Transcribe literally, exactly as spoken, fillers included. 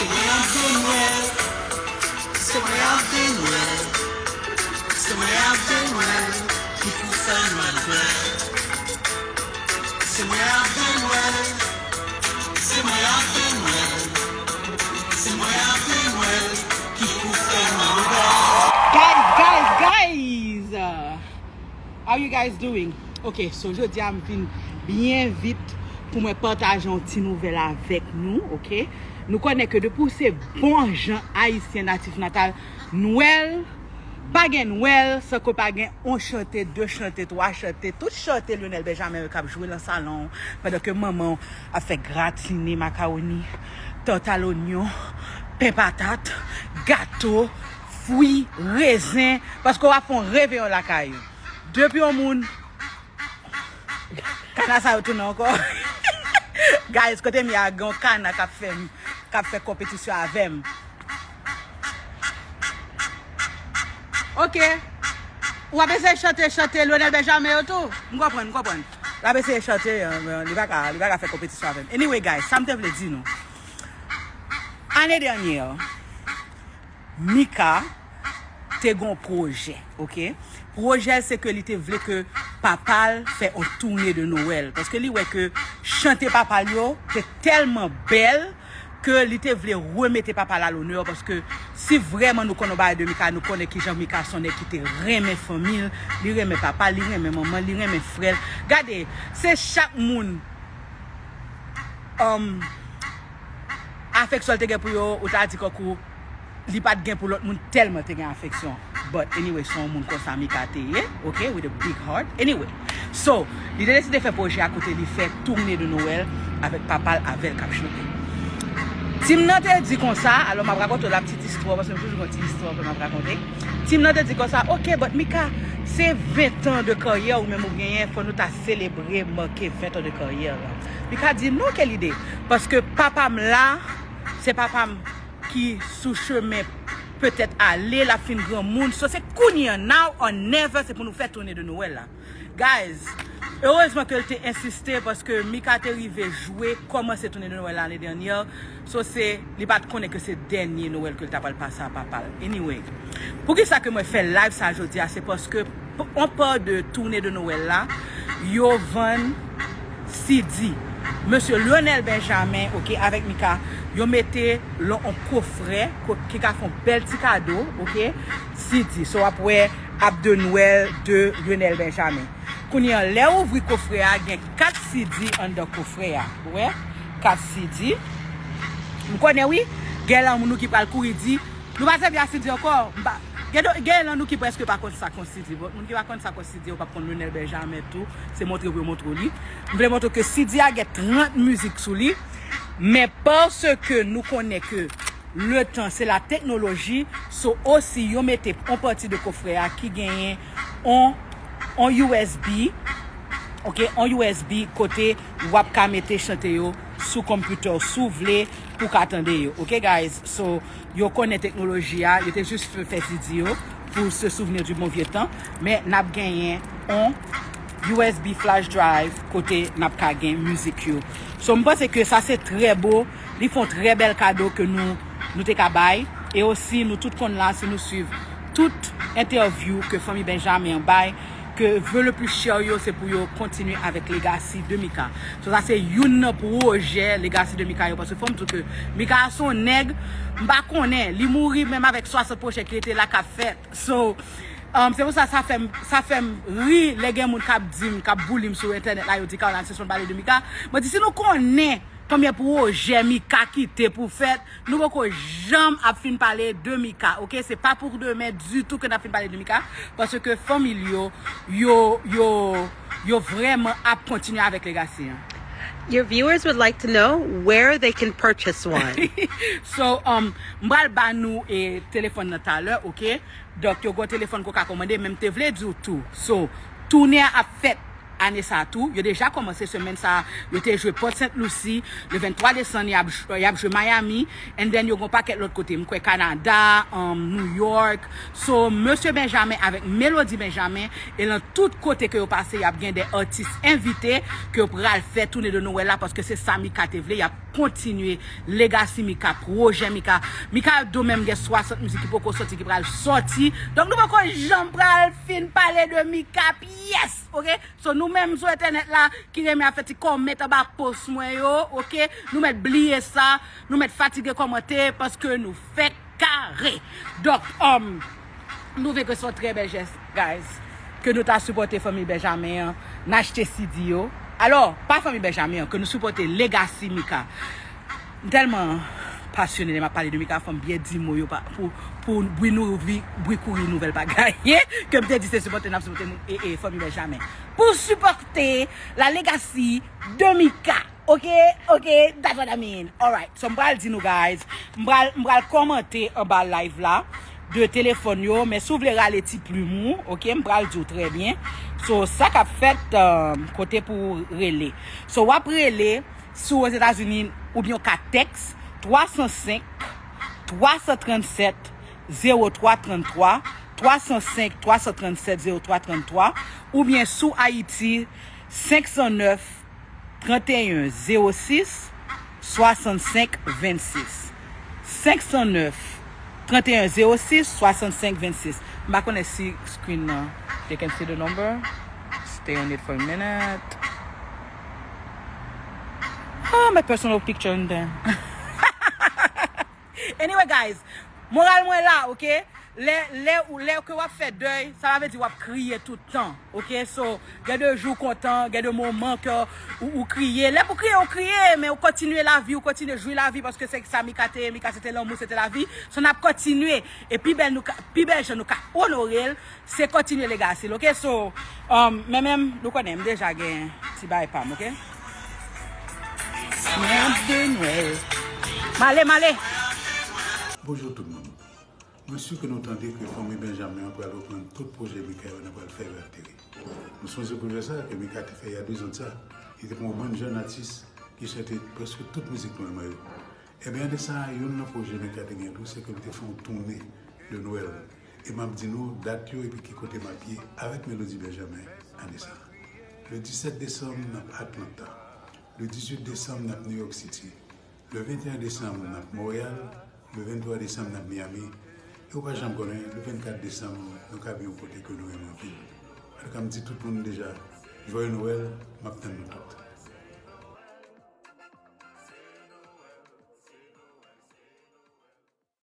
Se mwen avè Nwèl, se mwen avè Nwèl ki pou fè Nwèl bèl. Se mwen avè Nwèl, se mwen avè Nwèl, se mwen avè Nwèl ki pou fè Nwèl bèl. Guys, guys, guys! How you guys doing? Ok, so jodi a m vin byen vit pou mwen pataje yon ti nouvèl avèk nou, ok? Nou konnen ke depi w se bon jan Ayisyen natif natal, Nwèl, pa gen Nwèl san ke pa gen yon chante, de chante, twa chante, tout chante Lionel Benjamin yo k ap jwe nan salon, pandan ke manman w ap fè gratine makawoni, tòt a lonyon, pen patat, gato, fwi, rezen, paske w ap fè yon reveyon lakay ou. Depi yon moun, kana sa yo tounen ankò. Guys, kote m ye a, gen yon kana k ap fè, k ap fè konpetisyon avè m. Ok. W ap eseye chante, chante Lionel Benjamin yo tou. M konprann, m konprann. L ap eseye chante, euh, li pa ka, li pa ka fè konpetisyon avè m. Anyway, guys, sa m te vle di nou. Ane dènyè, Mika te gon pwojè, ok? Pwojè l se ke li te vle ke papa l fè on toune de Noël. Paske li wè ke chante papa l yo te tèlman bèl ke li te vle remete papa l a lonè. Paske si vrèman nou konnen yon bagay de Mika, nou konnen kijan Mika se yon nèg ki te renmen fanmi l, li renmen papa l, li renmen manman l, li renmen frè l. Gade, se chak moun, um, afeksyon l te gen pou yo, ou ta di kankou li pa t gen pou lòt moun tèlman te gen afeksyon. But anyway, se yon moun konsa Mika te ye, ok, with a big heart. Anyway, so, li te deside fè pwojè a kote li fè toune de Noël avèk papa l avè l k ap chante. Tim nan te di konsa, alò m ap rakonte w la petite histoire, paske m toujou gen yon ti istwa ke m ap rakonte. Tim nan te di konsa, ok, but Mika, se ven tan de karyè ou menm ou genyen, fò nou ta selebre, make ven tan de karyè la. Mika di, non, quelle idée? Paske papa m la, se papa m ki sou chemen petèt ale, l ap fin granmoun. So, se kounye a, now or never, se pou nou fè toune de Noël la. Guys, erezman ke l te ensiste, paske Mika te rive jwe, kòmanse toune de Noël lane dènyè. So, se, li pa t konnen ke se dènye Noël ke l ta pral pase a papa l. Anyway, poukisa ke mwen fè live sa jodi a, se paske p-, on pa de toune de Noël la, yo vann C D. Mesye Lionel Benjamin, ok, avèk Mika, yo mete lan on kofrè ko-, ki ka fè on bèl ti kado, ok, C D. So, w ap wè Ab de Nwèl de Lionel Benjamin. Kounye a, lè w ouvri kofrè a, gen kat C D anndan kofrè a. Ou wè? Kat C D. M konnen, wi. Gen lan moun nou ki pral kouri di, nou pa sèvi a C D ankò. M pa, gen do, gen lan nou ki prèske pa konn sa k on C D. Bon, moun ki pa konn sa k on C D, yo p ap konn Lionel Benjamin tou. Se montre pou yo montre w li. M vle montre w ke C D a gen trant mizik sou li. Men paske nou konnen ke le tan, se la teknoloji, so osi yo mete on pati de kofrè a ki genyen on, on U S B, ok, on U S B kote w ap ka mete chante yo sou konpitè w si w vle pou w ka tande yo, ok, guys? So, yo konnen teknoloji a, yo te jis fè, fè C D yo pour se souvenir du bon vieux temps, men n ap genyen on U S B flash drive kote n ap ka gen mizik yo. So, m panse ke sa se trè bo, li fè on trè bèl kado ke nou, nou te ka bay, e osi nou tout konn la, si nou swiv tout entèvyou ke fanmi Benjamin an bay, ke vœux le plus cher yo, se pou yo kontinye avèk legacy de Mika. So, sa se youn nan pwojè legacy de Mika yo, paske fò m di w ke Mika se on nèg, m pa konnen, li mouri menm avèk swasant pwojè ki rete la k ap fèt. So, um, se pou sa, sa fè m, sa fè m ri lè gen moun k ap di m, k ap boule m sou entènèt la, yo di, Caroline, sispann pale de Mika. Mwen di, si nou konnen konbyen pwojè Mika kite pou fèt, nou poko janm ap fin pale de Mika, ok? Se pa pou demen ditou ke n ap fin pale de Mika, paske fanmi l yo, yo, yo, yo vrèman ap kontinye avèk legacy an. Your viewers would like to know where they can purchase one. So, um, m pral ba nou, eh, telefòn nan talè, ok? Donk, yo gon telefòn ke w ka kòmande, men m te vle di w tou. So, toune a ap fèt ane sa a tou. Yo deja kòmanse semèn sa a. Yo te jwe Port Saint Lucie. Le venntwa desanm, y ap, y ap jwe Miami. And then, yo gon pakèt lòt kote. M kwè Kanada, um, New York. So, Mesye Benjamin avèk Melody Benjamin. E nan tout kote ke yo pase, y ap gen de atis envite ke yo pral fè toune de Noël la, paske se sa Mika te vle. Y ap kontinye legacy Mika, pwojè Mika. Mika do menm gen swasant mizik ki poko sòti, ki pral sòti. Donk, nou poko janm pral fin pale de Mika pyès, oke? So, nou menm sou entènèt la, ki renmen ap fè ti kòmant anba post mwen yo, oke? Nou mèt bliye sa, nou mèt fatige kòmante, paske nou fèk kare. Donk, um, nou vle ke se yon trè bèl jès, guys, ke nou ta sipòte fanmi Benjamin an, n achte C D yo. Alò, pa fanmi Benjamin an, ke nou sipòte legacy Mika. M tèlman pasyone lè m ap pale de Mika, fò m byen di mo yo pa, pou, pou bri nou vi, bri kouri nouvèl pa gaye, ke m te di se sipòte n ap sipòte moun, e, e, fanmi Benjamin. Pou sipòte la legacy de Mika. Oke, oke, that's what I mean. Alright, so m pral di nou, guys, m pral, m pral kòmante anba live la de telefòn yo, men si w vle rale ti plim ou, oke, m pral di w trè byen. So, sa k ap fèt, um, kote pou rele. So, w ap rele, si w Ozetazini, oubyen w ka tèks, twa san senk, twa san trannsèt, zewo twa tranntwa, twa san senk, twa san trannsèt, zewo twa tranntwa, oubyen si w Ayiti, senk san nèf, trannteyen zewo sis, swasannsenk vennsis. Senk san nèf, trannteyen zewo sis, swasannsenk vennsis. M pa konnen si screen nan. You can see the number. Stay on it for a minute. Ah, my personal picture in there. Anyway, guys, moral mwen la, oke? Lè, lè, ou, lè ke w ap fè dèy, sa pa vle di w ap kriye tout tan, oke? So, gen de jou w kontan, gen de moman ke ou, ou kriye. Lè pou kriye, ou kriye, men ou kontinye lavi, ou kontinye jwi lavi, paske se sa Mika te ye, Mika se te lanmou, se te lavi. So, n ap kontinye. E pi bèl nou ka, pi bèl jan nou ka onore l, se kontinye legacy l, oke? So, um, men menm, nou konnen, m deja gen ti bagay pa m, oke? Mwen ap de Nwèl. Male, male. Bonjou tout moun. Mwen si ke nou tande ke fanmi Benjamin an pral reprann tout pwojè Mika yo nan pral fè yo ateri. Nou sonje pwojè sa a ke Mika te fè y a de zan de sa. Li te pran yon bann jèn atis ki chante prèske tout mizik Nwèl mwen yo. Ebyen, de sa, youn nan pwojè Mika te gen tou, se ke li te fè yon toune de Nwèl. E m ap di nou dat yo epi ki kote m ap ye avèk Melody Benjamin ane sa. Le disèt desanm, n ap Atlanta. Le dizuit desanm, n ap New York City. Le venteyen desanm, n ap Montréal. Le venntwa desanm, n ap Miami. E ou pa janm konnen, le vennkat desanm, nou ka vin yon kote ke nou renmen anpil. Antouka, m di tout moun deja, Joyeux Noël, m ap tann nou tout.